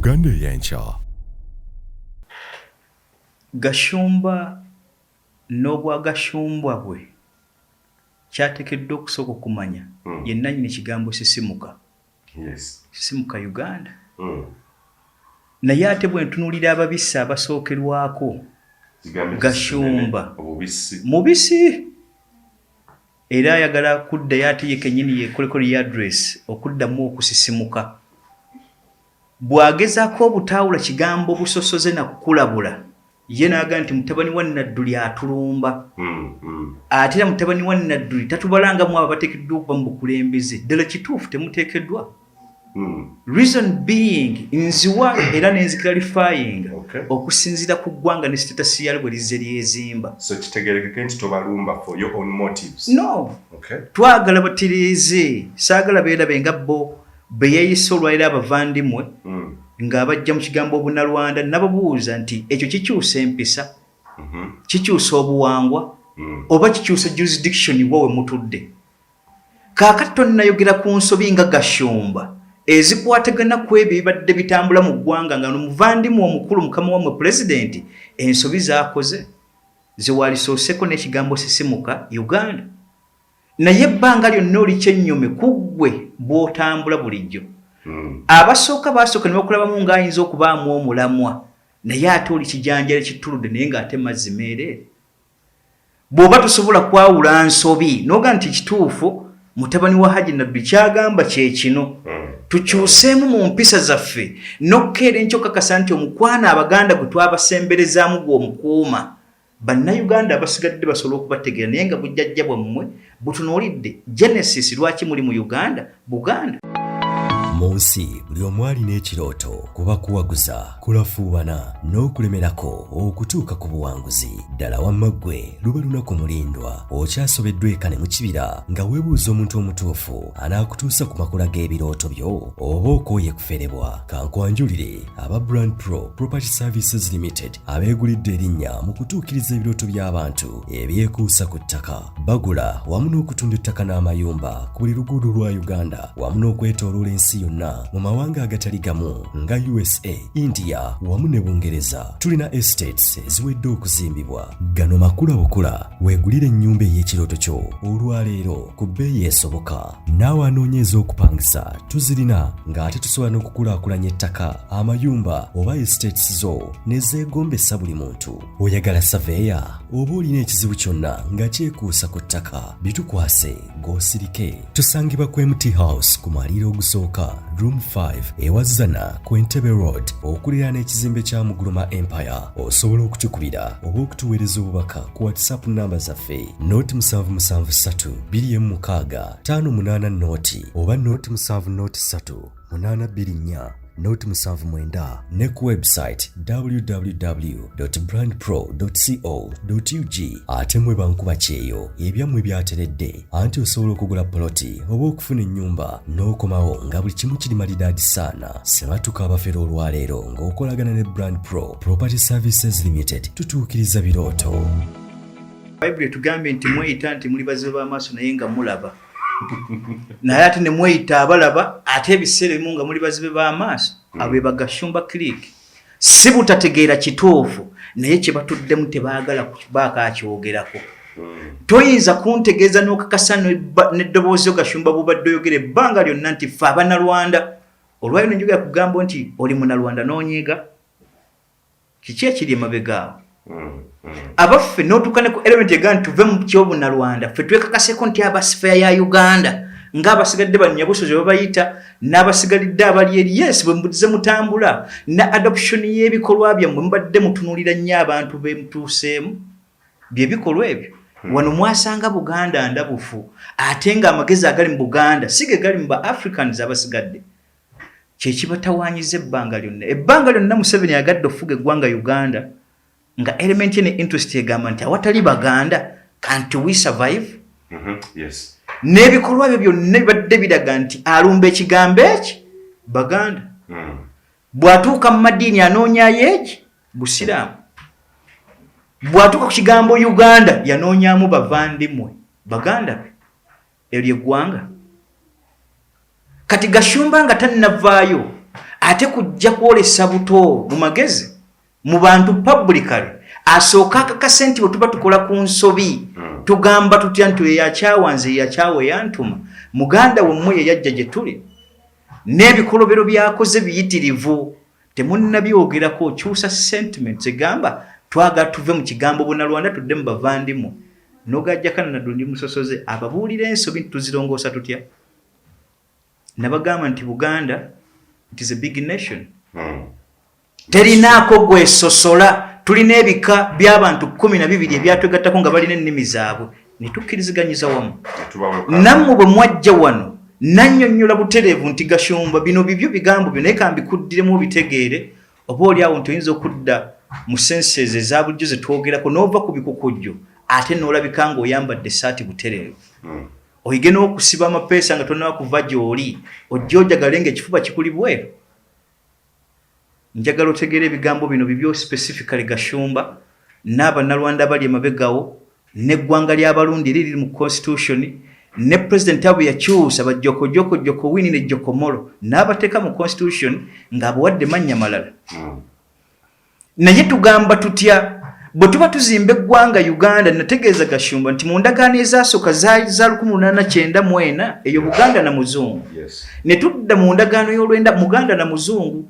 Uganda ey'enkya. Gashumba n'obwagashumbwa bwe kyateekeddwa okusooka okumanya ye nnannyini kigambo sisimuka. Sisimuka Uganda. Naye ate bwe ntunuulira ababisi abasookerwako, Gashumba mubisi era ayagala kuddayo ate ye kennyini yeekoleko readdress okuddamu okusisimuka. Bw'agezaako obutaawula kigambo busosoze na kukulabula, ye n'agamba nti mutabani wa Nadduli atulumba. Ate era mutabani wa Nadduli tatubalanga mu abo abateekeddwa okuba mu bukulembeze. Ddala kituufu temuteekeddwa? Reason being, nziwa era ne nziclarifying okusinziira ku ggwanga ne status yalyo bwe lizze lyezimba. So kitegeerekeke nti tobalumba for your own motives. No. Twagala batereeze, saagala beerabe nga bo be yeeyisa olwaliro abavandimwe ng'abajja mu kigambo obunalwanda. Nababuuza nti ekyo kikyusa empisa, kikyusa obuwangwa, oba kikyusa jurisdiction wa we mutudde? Kaakati tonnayogera ku nsobi nga Gashumba ezikwatagana ku ebyo ebibadde bitambula mu ggwanga nga nomuvandimwe omukulu mukama wammwe pulezidenti ensobi z'akoze zewalisooseko n'ekigambo sisimuka Uganda. Naye ebbanga lyonna oli kyennyume ku ggwe bw'otambula bulijjo. Abasooka baasooka ne bakulabamu ng'ayinza okubaamu omulamwa, naye ate oli kijanjalo ekituludde naye ng'ate mazzi meereere. Bw'oba tosobola kwawula nsobi n'ogamba nti kituufu mutabani wa Haji Nabbi ky'agamba kye kino, tukyuseemu mu mpisa zaffe n'okukeera enkya okukakasa nti omukwano Abaganda gwe twabasemberezaamu gw'omukuuma. Bannayuganda abasigadde basobola okubategeera naye nga bujjajja bwammwe butunuulidde Genesis lwaki muli mu Uganda, Buganda. Mu nsi buli omu alina ekirooto, kuba kuwaguza, kulafuubana n'okulemerako okutuuka ku buwanguzi. Ddala wamma ggwe luba lunaku mulindwa, okyasobeddwa eka ne mu kibira nga weebuuza omuntu omutuufu anaakutuusa ku makula g'ebirooto byo oba okooye kuferebwa. Kankwanjulire aba Brand Pro Property Services Limited abeegulidde erinnya mu kutuukiriza ebirooto by'abantu ebyekuusa ku ttaka. Bagula wamu n'okutunda ettaka n'amayumba ku buli luguudo lwa Uganda wamu n'okwetooloola ensi yonna mu mawanga agatali gamu nga USA, India wamu ne Bungereza. Tulina estates eziwedde okuzimbibwa. Gano makula bukula, weegulire ennyumba ey'ekirooto kyo olwaleero ku bbeeyi esoboka. Naawe anoonya ez'okupangisa tuzirina ng'ate tusobola n'okukulaakulanya ettaka, amayumba oba estates zo ne zeegombesa buli muntu. Oyagala saveeya oba olina ekizibu kyonna nga kyekuusa ku ttaka, bitukwase g'osirike. Tusangibwa ku MT House ku mwaliiro ogusooka room 5 ewa Zana ku Entebbe Road okuliraana ekizimbe kya Muguluma Empire. Osobola okutukubira oba okutuweereza obubaka ku WhatsApp namba zaffe 077 216 58 0 oba 070 3 824 079 ne ku website www.brandpro.co.ug. Ate mwe bankuba kyeyo ebyammwe byateredde, anti osobola okugula poloti oba okufuna ennyumba n'okomawo nga buli kimu kiri malidaadi saana. Sebatuka abafera olwaleero ng'okolagana ne Brand Pro Property Services Limited, tutuukiriza birooto. Bayibuli etugambye nti mweyita nti muli bazibe b'amaaso naye nga mulaba, naye ate ne mweyita abalaba ate ebiseera ebimu nga muli bazibe b'amaaso. Abo be Bagashumba clique, si butategeera kituufu naye kye batuddemu tebaagala kubaako akyogerako. Toyinza kuntegeeza n'okakasa n'eddoboozi lyo Gashumba bw'obadde oyogera ebbanga lyonna nti ffe Abanalwanda. Olwaliro njogera ku gambo nti oli Munalwanda n'onyiiga, kiki ekiri emabega awo? Abaffe n'otuuka ne ku element egamba nti tuve mu kyobunalwanda, ffe twekakaseko nti abasifeya ya Uganda ng'abasigadde banyabusozi babayita n'abasigalidde abali eri. Yes, bwe mbuze mutambula ne adoption y'ebikolwa byammwe mubadde mutunuulira nnyo abantu be mutuuseemu bye bikolwa ebyo. Wano mwasanga Buganda ndabufu, ate ng'amagezi agali mu Buganda si ge gali mu ba Africans abasigadde. Kyekibatawaanyiza ebbanga lyonna. Ebbanga lyonna Museveni ayagadde okufuga eggwanga Uganda nga element ye ne interest egamba nti awatali Baganda can't we survive? N'ebikolwa byo byonna bibadde biraga nti alumba ekigambo eki Baganda. Bw'atuuka mu madiini anoonyayo eki Busiraamu. Bw'atuuka ku kigambo Uganda yanoonyamu bavandimwe Baganda be. Eryo eggwanga. Kati Gashumba nga tannavaayo Ate kujja kwolesa buto mu magezi mu bantu publicly, asooka akakase nti bwe tuba tukola ku nsobi, tugamba tutya nti oyo yakyawa nze, yakyawa eyantuma, muganda wemmwe yeyajja gye tuli n'ebikolobero byakoze biyitirivu, temunnabyogerako. Kyusa sentiments egamba twagala tuve mu kigambo Bunalwanda, tudde mu bavandimwe. Nogajjakana naddo ndi musosoze ababuulira ensobi nti tuzirongoosa tutya. Nabagamba nti Buganda, it is a big nation. Terinaako gwesosola. Tulina ebika by'abantu 12 ebyatwegattako nga balina ennimi zaabwe, ne tukkiriziganyiza wamu. Nammwe bwe mwajja wano, nannyonnyola butereevu nti Gashumba, bino bibyo bigambo byo, naye kambikuddiremu obitegeere, oba oli awo nti oyinza okudda mu senses eza bulijjo ze twogerako n'ova ku bikukujjo, ate n'olabika ng'oyambadde essaati butereevu. Oyige n'okusiba amapeesa nga tonnaba kuva gy'oli, ojja ojagale ng'ekifuba kikuli bweru. Njagala otegeera ebigambo bino bibyo specifically, Gashumba n'Abannalwanda abali emabegawo, n'eggwanga ly'Abalundi eri liri mu constitution, ne President abo yakyusa bajjokojoko Jokowini ne Jokomolo n'abateeka mu constitution ng'abawadde mannya malala. Naye tugamba tutya bwe tuba tuzimba eggwanga Uganda? Nategeeza Gashumba nti mu ndagaano ezasooka za 1894, eyo Buganda na Muzungu. Ne tudda mu ndagaano y'olwenda, Muganda na Muzungu.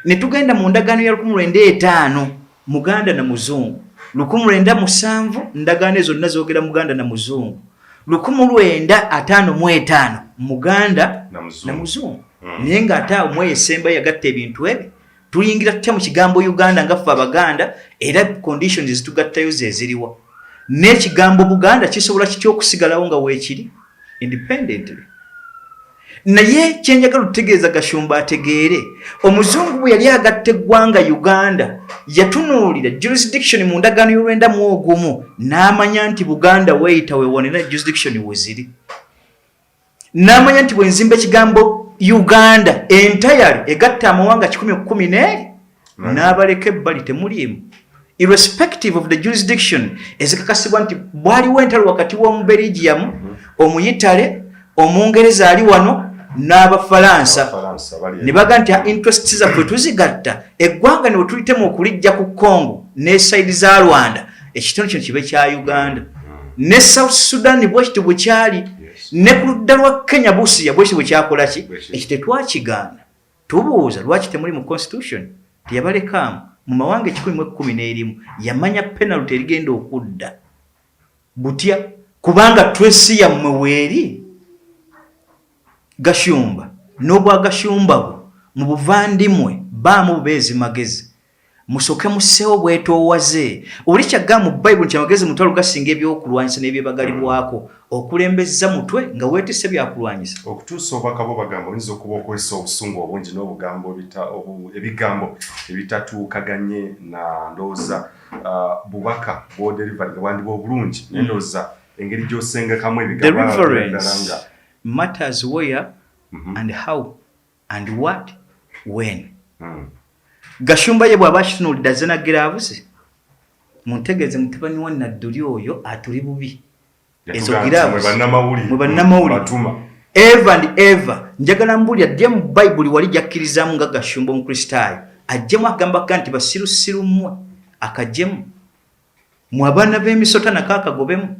Ne tugenda mu ndagaano ya 1905, Muganda na Muzungu. 1907, ndagaano ezo zonna zoogera Muganda na Muzungu. 1955, Muganda na Muzungu. Naye ng'ate awo mweyesemba yagatta ebintu ebi. Tuyingira tutya mu kigambo Uganda nga ffe Abaganda, era conditions ezitugattayo ze ziriwa? N'ekigambo Buganda kisobola kitya okusigalawo nga weekiri independently? Naye kyenjagala otutegeeza, Gashumba ategeere, omuzungu bwe yali agatta eggwanga Uganda, yatunuulira jurisdiction mu ndagaano y'olwenda mu ogumu, n'amanya nti Buganda weeyita wewanera jurisdiction weziri, n'amanya nti bwenzimba ekigambo Uganda entayale egatta amawanga 111, n'abaleka ebbali temuliimu, irrespective of the jurisdiction ezikakasibwa nti bwaliwo entalo wakati w'Omuberigiyamu, Omuyitale, Omungereza ali wano n'Abafalansa, ne baga nti interest zaffe tuzigatta, eggwanga ne wetulitemu okulijja ku Congo ne side za Rwanda, ekitundu kino kibe kya Uganda. Ne South Sudan bwekityo bwe kyali, ne ku ludda lwa Kenya Busia bwekityo bwe kyakola ki. Ekyo tetwakigaana, tubuuza lwaki temuli mu constitution. Teyabalekaamu mu mawanga 111, yamanya penalty erigenda okudda butya, kubanga trace yammwe weeri. Gashumba n'obwagashumba bwo mu buvandimwe baamu bubeezi magezi, musooke musseewo bwetoowaze. Oli kyagga mu Bayibuli nti amagezi mutwalo gasinga ebyokulwanyisa n'ebyebagalibwako. Okulembeza mutwe nga weetisse byakulwanyisa. Okutuusa obubaka bwo, bagamba oyinza okuba okozesa obusungu obungi n'obugambo ebigambo ebitatuukaganye na ndowooza bubaka bw'odelivery bwandiba obulungi, naye ndowooza engeri gy'osengekamu ebigambo matters where and how and what when. Gashumba ye bw'aba akitunuulidde azze na gloves, muntegeeze mutabani wa Nadduli oyo atuli bubi. Ezo gloves mwe bannamawulire ever and ever. Njagala mbulya ddye mu Bayibuli wali gyakkirizaamu nga Gashumba Omukristaayo ajjemu agamba ga nti basirusiru mmwe, akajjemu mu abaana b'emisota nako akagobemu.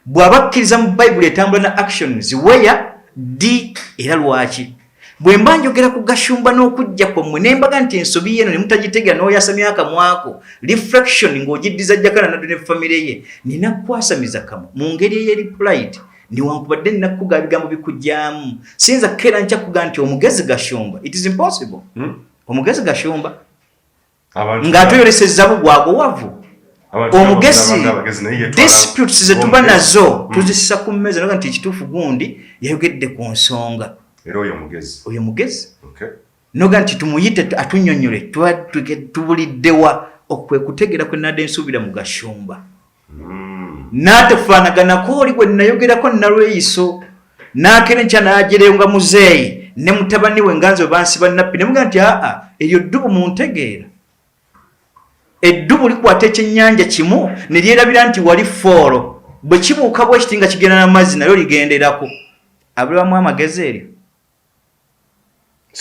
Bw'aba akkiriza mu Bayibuli etambula na actions, where, ddi era lwaki. Bwe mba njogera ku Gashumba n'okujja kwammwe ne mbaga nti ensobi yeno ne mutagitegera, n'oyasamya akamwako reflection ng'ogiddiza Jakana Naddo ne famire ye, nina kukwasamiza kamwa mu ngeri eyeri polite, newankubadde nina kukuga ebigambo bikujjamu. Siyinza kukeera nkya kuga nti omugezi Gashumba, it is impossible. Omugezi Gashumba ng'atoyolesezza bugwago wavu omugezi, disputes zetuba nazo tuzissa ku mmeeza noga nti ekituufu gundi yayogedde ku nsonga. Era oyo mugezi. Oyo mugezi. Noga nti tumuyite atunyonyole tubuliddewa. Okwe kutegeera kwe nadde nsuubira mu Gashumba. N'atafaanaganako oli gwe nayogerako nalweyiso, n'akera enkya n'ajerenga muzeeyi ne mutabani we nganze we bansiba nappi, ne mugaa nti aa, eryo ddubu. Muntegeera, eddubu likwata ekyennyanja kimu ne lyerabira nti wali foolo, bwe kibuuka bwe kiti nga kigenda n'amazzi, nalyo ligenderako. Abulabamu amagezi eryo.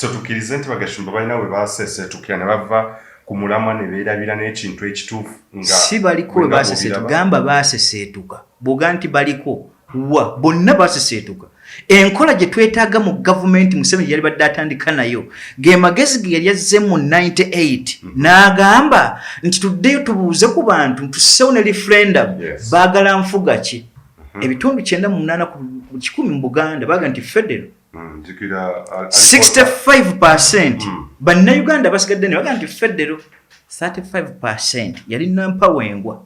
So tukkirize nti bagashumba balina we baseeseetukira ne bava ku mulamwa ne beerabira n'ekintu ekituufu nga Si baliko we bwe nga baseseetuka. bw'obiraba. Gamba baseseetuka bw'ogaa nti baliko wa bonna baseseetuka. Enkola gye twetaaga mu gavumenti Museveni yali badde atandika nayo ge magezi ge yali azze mu 98 n'agamba nti tuddeyo tubuuze ku bantu, tussewo ne referendum. Baagala nfuga ki? Ebitundu 98% mu Buganda baagala nti federal. Nzijukira, 65% bannayuganda basigadde ne bagamba nti federal, 35% yali nampawengwa.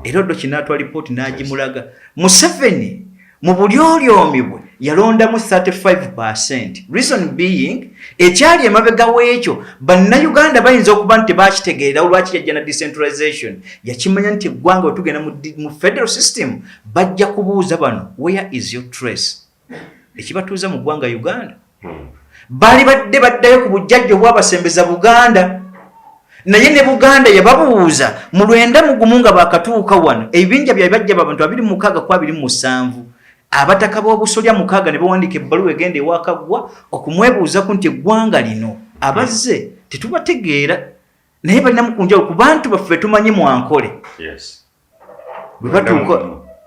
Era oddo kinaatwa lipooti n'agimulaga. Museveni mu bulyolyoomi bwe yalondamu 35%, reason being ekyali emabega w'ekyo bannayuganda bayinza okuba nti tebakitegeererawo lwaki yajja na decentralization. Yakimanya nti eggwanga bwe tugenda mu federal system bajja kubuuza bano, "Where is your trace?" Ekibatuuza mu ggwanga Uganda, baali badde baddayo ku bujjajja obwabasembeza Buganda. Naye ne Buganda yababuuza mu 91 nga bakatuuka wano, ebibinja byabwe bajja abantu 26 ku 27, abataka b'obusolya mukaaga ne bawandiika ebbaluwa egenda ewakaggwa okumwebuuzaku nti eggwanga lino abazze tetubategeera, naye balinamu ku njawulo ku bantu baffe tumanyi mwankole. Bwe batuuka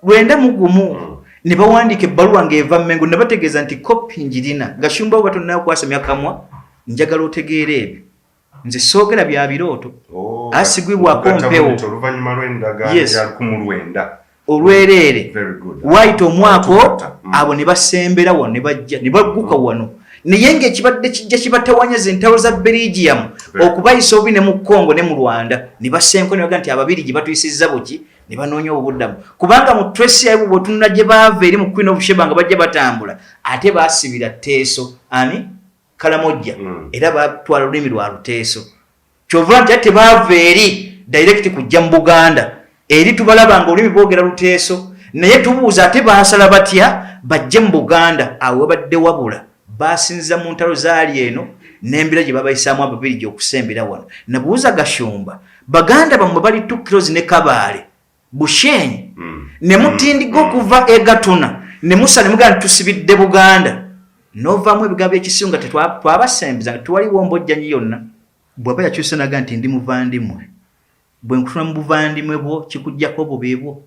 91 ne bawandiika ebbaluwa ng'eva Mmengo, ne bategeeza nti kopi njirina. Gashumba, bwe batonnayo kamwa, njagala otegeera ebyo nze soogera bya birooto. Oh, Asigwibwako okugatta mpewo. Buniti oluvannyuma lw'endagaano ya 1900. Olwereere. Very good. Waayita omwaka, Tugatta. abo ne basembera wano ne bajja ne bagguka wano, naye ng'ekibadde kijja kibatawanyeza entalo za Belgium okubayisa obubi ne mu Congo ne mu Rwanda, ne basenko ne baga nti Ababirigi batuyisizza buki, ne banoonya obubuddamu, kubanga mu trace yaibwe bwetunula gye baava eri mu Queen of Sheba nga bajja batambula, ate baasibira Teeso ani Kalamojja. Era batwala olulimi lwa Luteeso, kyova nti ate tebaava eri direct kujja mu Buganda. Eri tubalaba nga olulimi boogera Luteeso, naye tubuuza ate baasala batya bajje mu Buganda? Awo wabadde wabula basinziza mu ntalo zaali eno n'embira gye babayisaamu Ababirigi okusembera wano. Nabuuza Gashumba, baganda bammwe bali 2 kilos ne Kabaale Bushenyi ne mutindiga okuva e Gatuna ne musa ne mugamba nti tusibidde Buganda, novaamu ebigambo by'ekisiru nga twabasembeza nga tewaliwo mbojjanyi yonna. Bw'aba yakyusa naga nti ndi muvandimwe, bwe nkutula mu buvandimwe bwo kikugjako obubi bwo.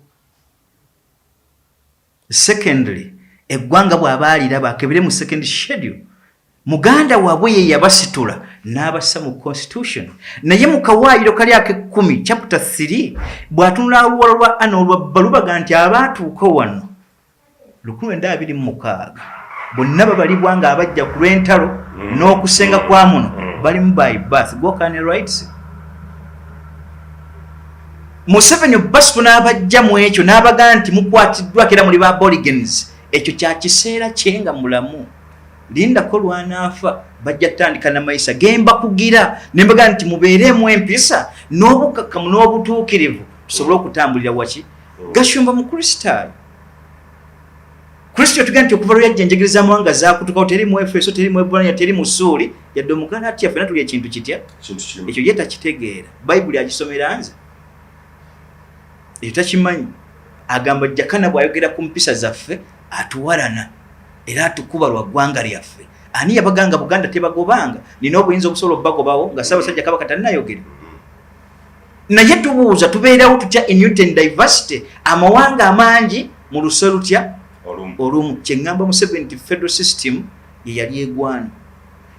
Secondly, eggwanga bw'aba aliraba akebere mu second schedule, muganda waabwe ye yabasitula n'abassa mu constitution. Naye mu kawaayiro kali ak'ekkumi, chapter 3, bw'atunula oluwalo lwa ana olwa bba lubaga nti abaatuuka wano 1926 bonna babalibwa nga abajja ku lw'entalo n'okusenga kwa muno balimu by birth gokane rights. Museveni basitu n'abajja mu ekyo n'abagaa nti mukwatiddwako era muli ba Aborigines. Ekyo kya kiseera kye nga mulamu, lindako lwanaafa bajja tutandika namayisa gembakugira nembagaa nti mubeereemu empisa n'obukakkamu n'obutuukirivu tusobole okutambulira waki. Gashumba Mukristaayo. Kristo tugenda nti okuva lwe yajja enjegere z'amawanga zakutukawo, teri mu Efeso, teri mu Ebulaniya, teri mu Suuli, yadde Omugalatiya, ffenna tuli ekintu kitya? Kintu kimu. Ekyo ye takitegeera. Bayibuli agisomera nze, ekyo takimanyi. Agamba Jakana bw'ayogera ku mpisa zaffe atuwalana era atukuba lwa ggwanga lyaffe. Ani yabaganga Buganda tebagobanga? Nina obuyinza obusobola obubagobawo nga Ssaabasajja Kabaka tannayogera. Naye tubuuza, tubeerawo tutya in unity and diversity, amawanga amangi mu luse lutya? Olumu. Olumu. Kyeŋŋamba Museveni nti federal system ye yali egwana.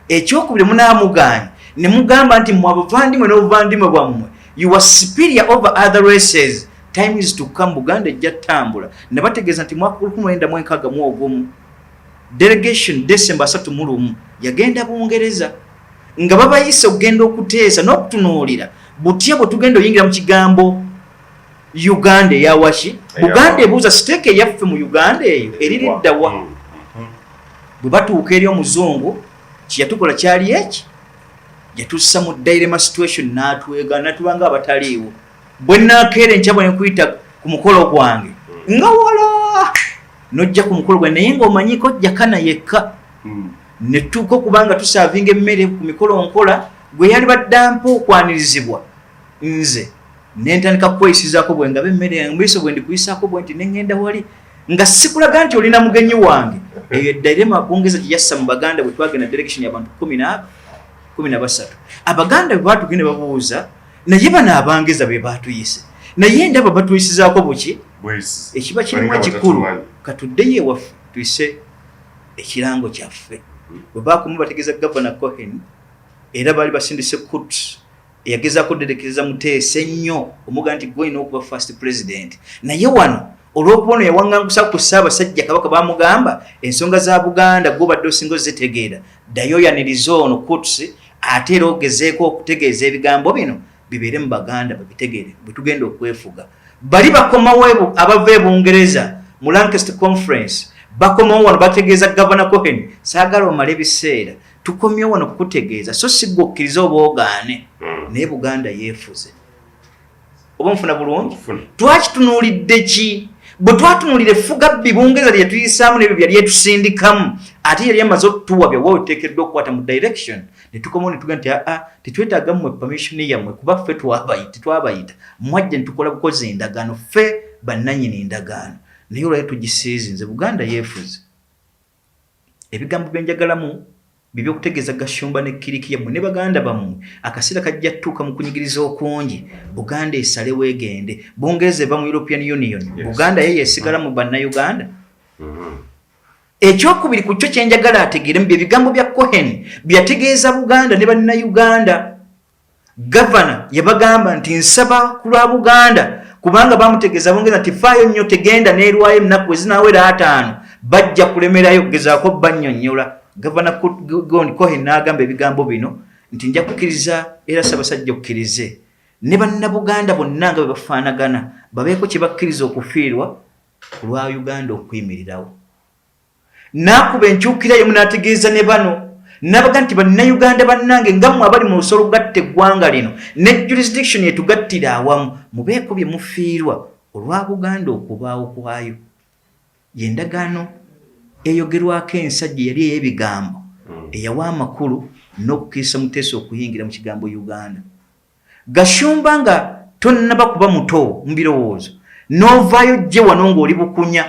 Ekyokubiri, munaamugaanyi ne mugamba nti mmwe abavandimwe n'obuvandimwe bwammwe, you are superior over other races. Time is to come, Buganda ejja ttambula. Nabategeeza nti mwaka 1961 delegation December 31 yagenda Bungereza nga babayise okugenda okuteesa n'okutunuulira butya bwe tugenda oyingira mu kigambo Uganda eyawaki. Buganda ebuuza stake eyaffe mu Uganda eyo eririddawa? Bwe batuuka eri omuzungu, kyeyatukola kyali eki, yatussa mu dilemma situation n'atwega natubanga abataliiwo. Bwe nakeera enkya bwe nkuyita ku mukolo gwange nga wala nojja ku mukolo gwange, naye ng'omanyiko Jakana yekka, ne tutuuka okuba nga tuservinga emmere ku mikolo nkola gwe yali badde ampa okwanirizibwa, nze nentandika kukweyisizaako bwe ngaba emmere yange mbiso bwe ndikuyisaako bwe nti neŋŋenda wali nga sikulaga nti olina mugenyi wange. Eyo dilemma Bungereza gye yassa mu Baganda bwe twagenda delegation y'abantu 13. Abaganda bwe batugenda babuuza, naye bano Abangeza be batuyise, naye ndaba batuyisizaako buki? Bweyisi. Ekiba kirimu Balinga ekikulu, batatumanyi. Katuddeyo ewaffe tuyise ekirango kyaffe. Bwe baakoma bategeeza Gavana Cohen, era baali basindise Coots eyagezaako odderekereza Muteesa ennyo omuga nti gwe olina okuba first president. Naye wano olw'okuba ono yawaŋŋangusa ku Ssaabasajja Kabaka, baamugamba ensonga za Buganda gw'obadde osinga ozitegeera, ddayo oyanirize ono Coots, ate era ogezeeko okutegeeza ebigambo bino bibeere mu Baganda babitegeere bwe tugenda okwefuga. Bali bakomawo abava e Bungereza mu Lancaster Conference, bakomawo wano bategeeza Gavana Cohen, saagala omale ebiseera, tukomyewo wano kukutegeeza, so si gwe okkirize oba ogaane. Naye Buganda yeefuze. Oba nfuna bulungi? Nfuna. Twakitunuulidde ki? Bwe twatunuulira effuga bbi Bungereza lye tuyisaamu n'ebyo byali etusindikamu, ate yali amaze otutuwabya wa oteekeddwa okukwata mu direction, ne tukomawo ne tugamba nti aa, tetwetaaga mmwe permission yammwe, kuba ffe tetwabayita, mwajja ne tukola bukozi endagaano, ffe bannannyini ndagaano. Naye olwali tugisiizinze, Buganda yeefuze. Ebigambo bye njagalamu bye by'okutegeeza Gashumba ne clique yammwe ne baganda bammwe, akaseera kajja tutuuka mu kunyigiriza okungi, Buganda esalewo egende. Bungereza eva mu European Union. Buganda ye yesigala mu Bannayuganda. Ekyokubiri ku kyo kyenjagala ategeeremu bye bigambo bya Cohen byategeeza Buganda ne Bannayuganda. Gavana yabagamba nti nsaba ku lwa Buganda, kubanga bamutegeeza Bungereza nti faayo nnyo, tegenda n'erwayo, ennaku ezinaawera 50 bajja kulemerayo kugezaako bannyonnyola. Gavana Cohen n'agamba ebigambo bino nti nja kukkiriza, era Ssaabasajja okkirize ne Bannabuganda bonna nga bwe bafaanagana babeeko kye bakkiriza okufiirwa ku lwa Uganda okuyimirirawo. N'akuba enkyukira yemu n'ategeeza ne bano n'abaga nti Bannayuganda bannange, nga mmwe abali mu lusolo olugatta eggwanga lino ne jurisdiction etugattira awamu, mubeeko bye mufiirwa olwa Buganda okubaawo kwayo. Yendagaano eyogerwako ensajja eyali ey'ebigambo eyawa amakulu n'okukkiriza Muteesa okuyingira mu kigambo Uganda. Gashumba, nga tonnaba kuba muto mu birowoozo, n'ovaayo jje wano ng'oli bukunya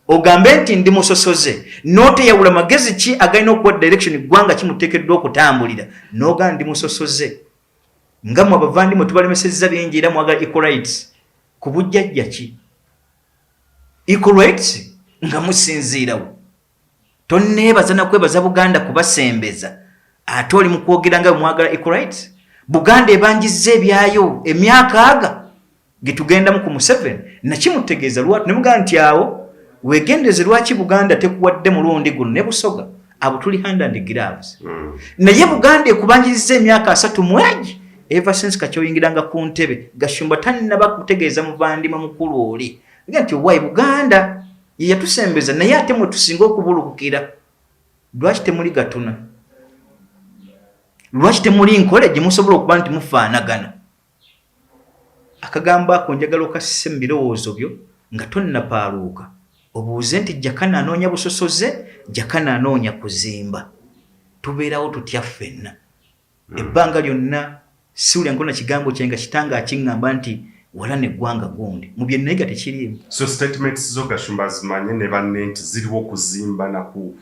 ogambe nti ndi musosoze, n'oteyawula magezi ki agalina okuwa direction ggwanga kimuteekeddwa okutambulira, n'ogamba ndi musosoze, nga mwe abavandimwe tubalemesezza bingi, era mwagala equal rights ku bujjajja ki? Equal rights nga musinziirawo? Tonneebaza nakwebaza Buganda kubasembeza, ate oli mu kwogera nga bwe mwagala equal rights. Buganda ebanjizza ebyayo emyaka aga getugendamu ku Museveni. Nakimutegeeza lwatu ne mugamba nti awo weegendereze, lwaki Buganda tekuwadde mulundi guno ne Busoga, abo tuli hand and gloves. Naye Buganda ekubanjiriza emyaka 30 mwegi ever since kakyoyingiranga ku ntebe. Gashumba tannaba kutegeeza muvandimwe mukulu oli ga nti owaayi Buganda ye yatusembeza, naye ate mwe tusinga okubulukukira. Lwaki temuli Gatuna? Lwaki temuli nkole gye musobola okuba nti mufaanagana? Akagambo ako njagala okasse mu birowoozo byo nga tonnapaaluuka, obuuze nti Jakana anoonya busosoze, Jakana anoonya kuzimba, tubeerawo tutya ffenna? Ebbanga lyonna siwulira nkona kigambo kye nga kitange akiŋŋamba nti wala neggwanga gundi mu bye nayiga tekiriimu. So statements zo, Gashumba, zimanye ne banne nti ziriwo kuzimba na ku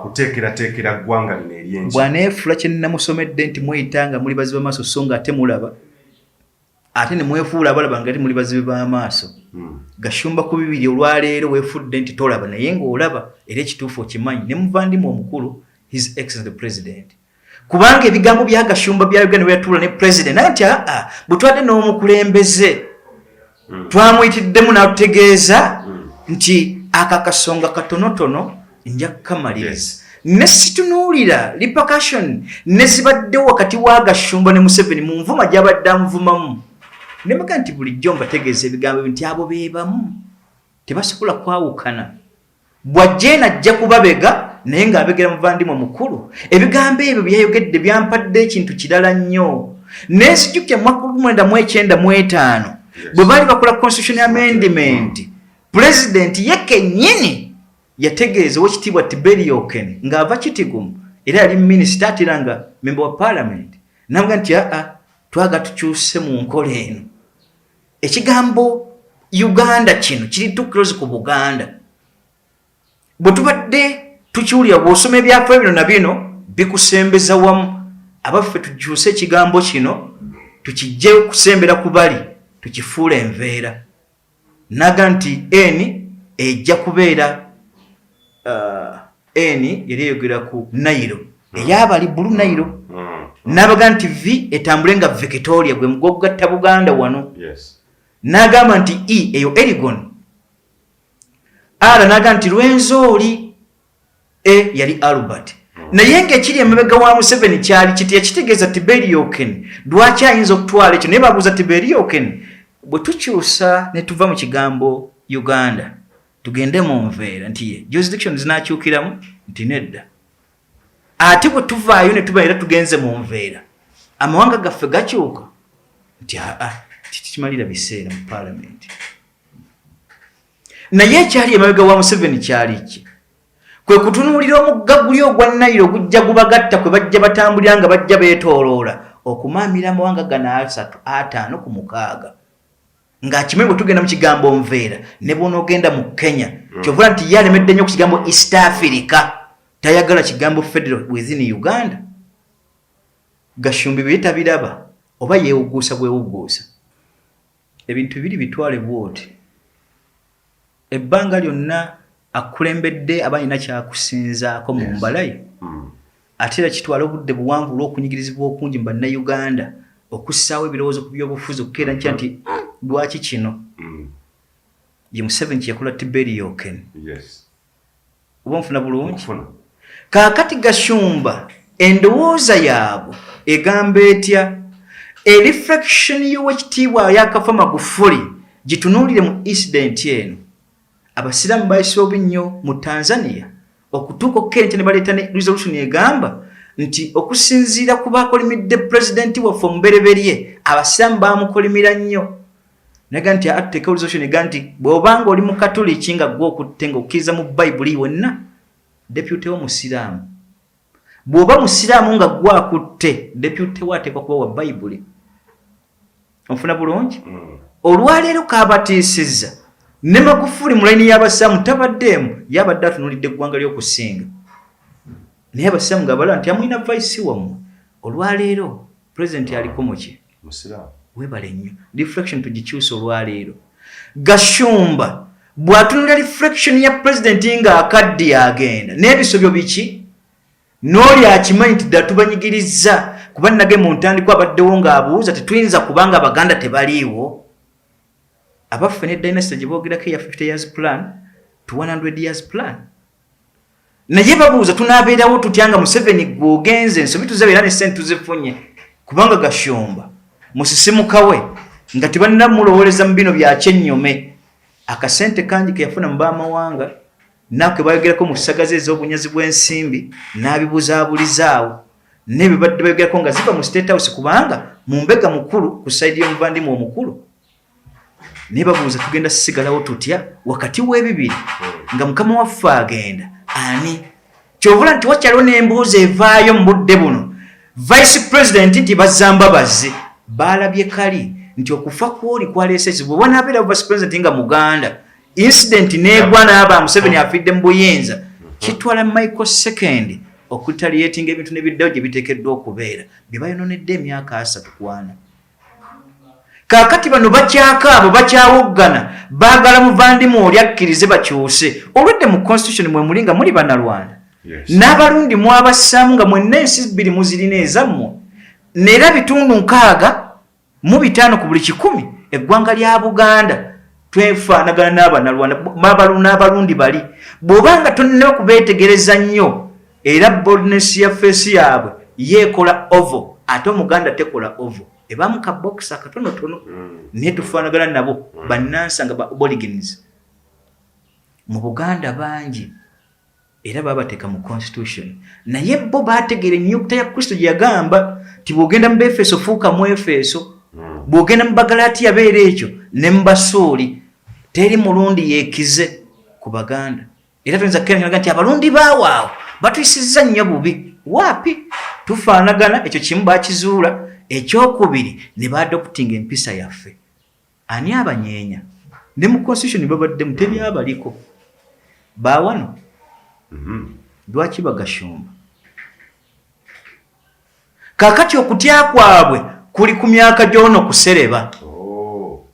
kuteekerateekera ggwanga lino eryenki. Bw'aneefula kye nnamusomedde nti mweyita nga muli bazibe maaso so nga ate mulaba, ate ne mwefuula abalaba nga ate muli bazibe b'amaaso. Gashumba, ku 2 olwaleero weefudde nti tolaba, naye ng'olaba, era ekituufu okimanyi, ne muvandimwe omukulu His Excellent the President, kubanga ebigambo bya Gashumba bya Uganda bwe ne president naye nti aa, bwe twadde n'omukulembeze twamuyitiddemu n'atutegeeza nti ako akasonga katonotono nja kukamaliriza, ne situnuulira repercussion ne zibaddewo wakati wa Gashumba ne Museveni mu nvuma gy'abadde amuvumamu. Ne mbaga nti bulijjo mbategeeza ebigambo nti abo be bamu, tebasobola kwawukana. Bw'ajja eno ajja kubabega, naye ng'abegera muvandimwe mukulu. Ebigambo ebyo byayogedde byampadde ekintu kirala nnyo, nenzijukya mu mwaka 1995 bwe baali bakola constitution amendment, pulezidenti ye kennyini yategeeza Owekitiibwa Tiberio Okeny ng'ava Kitgum, era yali minisita ate era nga memba wa parliament, namuga nti aa, twaga tukyuse mu nkola eno, ekigambo Uganda kino kiri too close ku Buganda. Bwe tubadde Tukiwulira bw'osoma ebyafaayo bino na bino bikusembeza wamu. Abaffe, tukyuse ekigambo kino, tukijje okusembera ku bali, tukifuule enveera. Naga nti N ejja kubeera N yali eyogera ku Nile eyabali Blue Nile. Nabaga nti V etambule nga Victoria, gwe mugo ogugatta Buganda wano. N'agamba nti E eyo Elgon. R n'agamba nti Rwenzori. E yali Albert. Naye ng'ekiri emabega wa Museveni kyali kiti, yakitegeeza Tiberi Oken lwaki ayinza okutwala ekyo. Naye babuuza Tiberi Oken, bwe tukyusa ne tuva mu kigambo Uganda tugende mu nveera, nti ye jurisdiction zinakyukiramu? Nti nedda. Ate bwe tuvaayo ne tuba era tugenze mu nveera, amawanga gaffe gakyuka? Nti aa, tikimalira biseera mu paalamenti. Naye ekyali emabega wa Museveni kyali ki? Kwe kutunuulira omugga guli ogwa Nayiro ogujja gubagatta, kwe bajja batambulira nga bajja beetooloola okumaamira amawanga gano asatu, ataano ku mukaaga, ng'akimanyi bwe tugenda mu kigambo nveera ne bw'onoogenda mu Kenya. Kyovula nti ye alemedde nnyo ku kigambo East Africa, tayagala kigambo federal within Uganda. Gashumbi bye tabiraba oba yeewugguusa bwewugguusa. Ebintu bibiri bitwale bwoti: ebbanga lyonna akulembedde aba alina kyakusinzaako mu mbalayo. Ate era kitwala obudde buwanvu olw'okunyigirizibwa okungi mu Bannayuganda okussaawo ebirowoozo ku byobufuzi, okukeera nkya nti lwaki kino. Ye Museveni kyeyakola Tiberi Oken. Oba nfuna bulungi? Okufuna. Kaakati Gashumba, endowooza yaabwe egamba etya? Ereflection y'Owekitiibwa yakafa Magufuli gitunuulire mu incident eno. Abasiraamu bayise obi nnyo mu Tanzania okutuuka okukeera ne baleeta ne resolution egamba nti okusinziira ku bakolimidde pulezidenti waffe omubereberye, abasiraamu bamukolimira nnyo. Naga nti atuteeka resolution ega nti bw'obanga oli mukatoliki nga gwe okutte nga okkiriza mu Bayibuli wenna, deputy wo musiraamu. Bw'oba musiraamu nga gwe akutte, deputy wo ateekwa kuba wa Bayibuli. Onfuna bulungi? Olwaleero kabatiisizza ne Magufuli mu layini y'abasiraamu tabaddeemu, yabadde atunuulidde eggwanga ly'okusinga, naye abasiraamu nga balaba nti amulina vice wammwe. Olwaleero pulezidenti aliko muki? Musiraamu. Webale nnyo. Reflection tugikyusa. Olwaleero Gashumba bw'atunulira reflection ya pulezidenti ng'akaddi agenda n'ebisobyo biki, n'oli akimanyi nti ddala tubanyigirizza, kuba nage mu ntandikwa abaddewo ng'abuuza, tetuyinza kubanga Abaganda tebaliiwo. Abaffe, ne dynasty gye boogerako eya 50 years plan to 100 years plan, naye babuuza tunaabeerawo tutya nga Museveni gwe ogenze, ensobi tuzabeera ne sente tuzifunye? Kubanga Gashumba musisimuka we nga tebalina mulowooleza mu bino byakyennyome. Akasente kangi ke yafuna mu bamawanga naake bayogerako mu ssagazi ez'obunyazi bw'ensimbi n'abibuzaabuliza nebyo badde bayogerako nga ziva mu State House, kubanga mu mbega mukulu ku side y'omuvandimu omukulu. Naye babuuza tugenda sigalawo tutya wakati w'ebibiri nga mukama waffe agenda? Ani kyovula nti wakyaliwo n'emboozi evaayo mu budde buno, vice president nti bazambabazi balabye kali nti okufa kwoli kwaleese ekizibu. Bwe wanaabeera vice president nga muganda, incident negwa n'aba Museveni afidde mu buyinza, kitwala microsecond okuretaliatinga ebintu nebiddayo gye biteekeddwa okubeera bye bayononedde emyaka 34. Kaakati bano bakyakaabo, bakyawoggana, baagala muvandimu oli akkirize bakyuse. Olwedde mu constitution mwe muli nga muli Banalwanda n'Abarundi mwabassaamu, nga mwenna ensi bbiri muzirina ezammwe, neera bitundu 65 ku buli 100 eggwanga lya Buganda twefaanagana n'Abanalwanda n'Abarundi bali. Bw'obanga tonnaba kubeetegereza nnyo, era boldness ya face yaabwe yeekola oval, ate Omuganda tekola oval, ebamu ka box akatonotono. Naye tufaanagana nabo. Bannansa nga ba aborigines mu Buganda bangi, era babateeka mu constitution. Naye bo bategeera ennyukuta ya Kristo gye yagamba nti bw'ogenda mu Befeso fuuka mu Efeso, bw'ogenda mu Bagalatiya beera ekyo, ne mu Basuuli. Teri mulundi yeekize ku Baganda. Era toyinza kukera nti Abalundi baawaawo batuyisizza nnyo bubi. Waapi, tufaanagana. Ekyo kimu bakizuula. Ekyokubiri, ne baadoptinga empisa yaffe. Ani abanyeenya? Ne mu constitution babaddemu, tebyabaliko baawano. Lwaki bagashumba? Kakati okutya kwabwe kuli ku myaka gy'ono kusereba. Oh,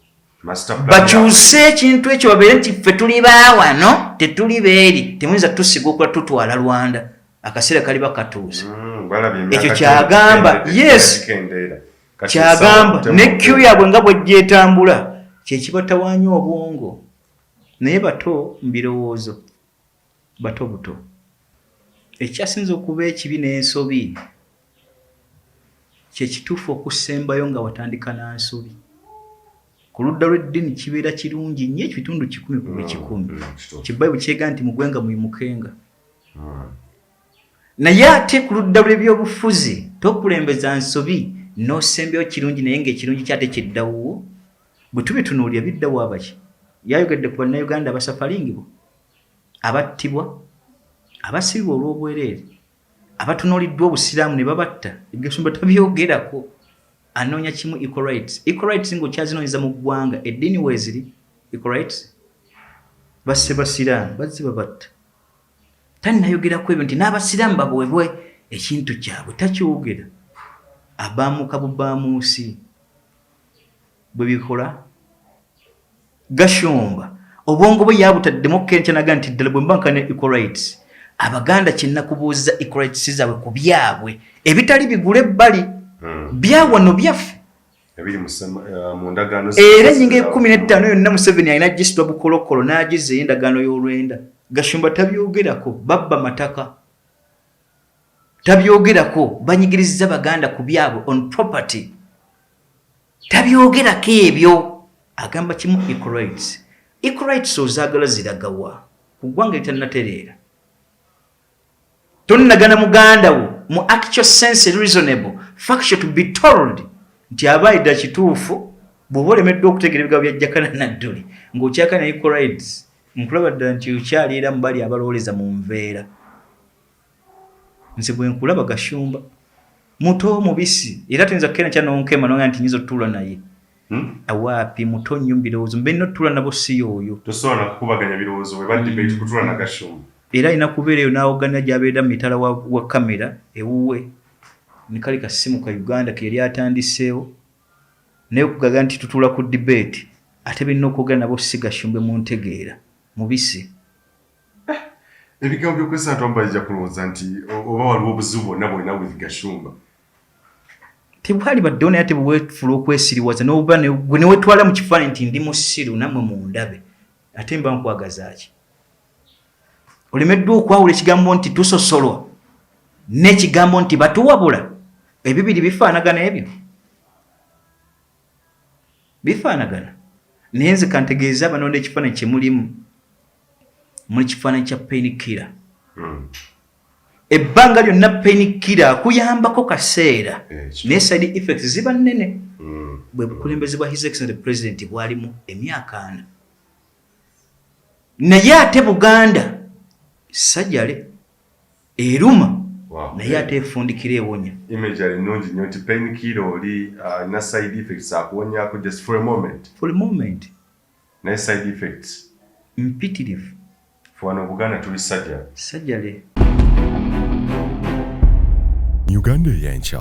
master plan. Bakyuse ekintu ekyo, babeere nti ffe tuli baawano, tetuli beeri, temuyinza tusiga okula tutwala Rwanda. Akaseera kaliba katuuse. Balabye emyaka. Ekyo kyagamba, yes. Gikendeera. Kati Kyagamba essaawa ne Q yaabwe nga bwejja etambula, kyekibatawaanya obwongo. Naye bato mu birowoozo, bato buto. Ekyasinza okuba ekibi n'ensobi kyekituufu okusembayo nga watandika na nsobi. Ku ludda lw'eddiini kibeera kirungi nnyo ekitundu 100 ku buli 100. Kibayibuli kyega nti mugwenga muyimukenga. Naye ate ku ludda lw'ebyobufuzi tokulembeza nsobi n'osembyayo kirungi, naye ng'ekirungi kyate kiddawuwo. Bwe tubitunuulira biddawo abaki? Yayogedde ku Bannayuganda abasafalingibwa, abattibwa, abasibibwa olw'obwereere, abatunuuliddwa Obusiraamu ne babatta. Gashumba tabyogerako, anoonya kimu, equal rights. Equal rights ng'okyazinoonyeza mu ggwanga, eddiini weeziri equal rights, basse basiraamu, bazze babatta. Tannayogerako ebyo nti n'abasiraamu baweebwe ekintu kyabwe, takyogera. Abaamuka bubaamuusi bwe bikola. Gashumba obwongo bwe yabutaddemu kenkya naga nti ddala bwe mba nkana equal rights, Abaganda kyenakubuuza equal rights zaabwe ku byabwe ebitali bigule ebbali byawano byaffe. Ebiri mu ndagaano. Era ennyingo 15 yonna Museveni alina gisitwa bukolokolo n'agiza ey'endagaano y'olwenda. Gashumba tabyogerako. Babba mataka, tabyogerako. Banyigiriza Baganda ku byabwe on property, tabyogerako ebyo. Agamba kimu, equal rights. Equal rights ozaagala ziragawa ku ggwanga eritannatereera? Tonnagana muganda wo mu actual sense, reasonable factual to be told nti abaayidda kituufu. Bw'oba olemeddwa okutegeera ebigambo bya Jakana Nadduli ng'okyakana equal rights, nkulaba ddala nti okyali era mu bali abalowooleza mu nveera. Nze bwe nkulaba, Gashumba muto mubisi, era tuyinza kukera nkya nonkema noga nti nyinza otutuula naye. Awaapi, muto nnyo mu birowoozo, mbe nina otutuula nabo si y'oyo. Tosobola nakukubaganya birowoozo bwe ba debate kutuula na Gashumba. Era alina kubeera eyo n'awogana gy'abeera mu mitala wa kamera ewuwe ne kali kasimu ka Uganda ke yali atandiseewo, naye okugaga nti tutuula ku debate ate birina okwogera nabo si Gashumbe mu ntegeera mubisi. Ebigambo byokozesa nti bajja kulowooza nti oba waliwo obuzibu bwonna bwolina with Gashumba. Tebwali baddewo, naye ate bwewefula okwesiriwaza noba gwe newetwala mu kifaananyi nti ndi musiru nammwe mundabe, ate mba nkwagaza ki? Olemeddwa okwawula ekigambo nti tusosolwa n'ekigambo nti batuwabula. Ebibiri bifaanagana, ebyo bifaanagana. Naye nze kantegeeze abanonda ekifaananyi kyemulimu, muli kifaananyi kya pain killer. Ebbanga lyonna pain killer akuyambako kaseera, naye side effects ziba nnene. Bwe bukulembeze bwa His Excellency President bwalimu emyaka 40, naye ate Buganda sajale eruma, naye ate efundikira ewonya. Imagery nnungi nnyo nti pain killer oli alina side effects, akuwonyako just for a moment. For a moment. Naye side effects mpitirivu. Fe wano Obuganda tuli sajja. Sajale. Uganda ey'enkya.